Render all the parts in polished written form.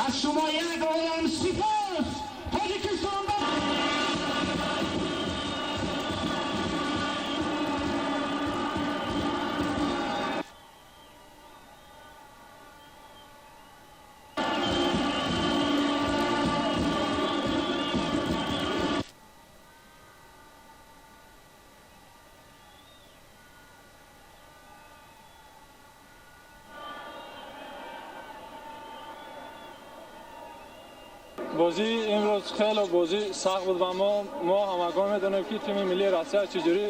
Аз шумо як олам сипос. Тоҷикистон. Бозӣ имрӯз хеле бозӣ сахт буд ва мо ҳамагон медонем, ки тими миллии Россия чиҷурӣ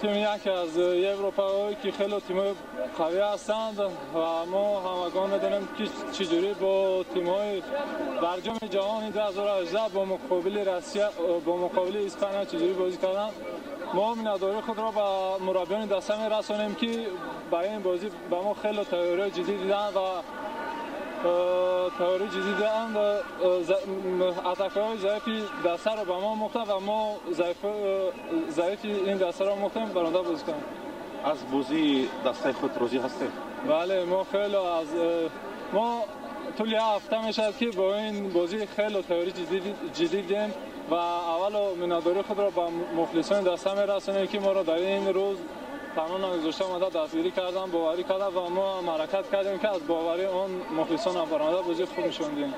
тими яке аз Европаҳое, ки хеле тимҳои қавӣ ҳастанд, ва мо ҳамагон медонем, ки чиҷурӣ бо тимҳои дар Ҷоми ҷаҳони 2018 бо муқобили Россия, бо муқобили Испания чиҷурӣ бозӣ карданд. Мо миннатдории худро ба мураббиёни даста мерасонем, ки ба ин бозӣ ба мо хеле тайёриҳои ҷиддӣ диданд ва тайёрӣ ҷиддӣ диданд, атакаҳои заифи дастаро ба мо омӯхтанд ва мо заифи ин дастаро омӯхтем, баронда бозӣ кардем. Аз бозии дастаи худ розӣ ҳастед? Бале, мо хеле аз мо тӯли як ҳафта мешавад, ки бо ин бозӣ хеле тайёрӣ ҷиддӣ дидем ва аввало миннатдории худро ба мухлисони даста мерасонем, ки моро дар ин рӯз танҳо нагузошта, омада дастгирӣ кардан, боварӣ кардан, ва мо ҳам ҳаракат кардем, ки аз боварии он мухлисон баромада бозии хуб нишон диҳем.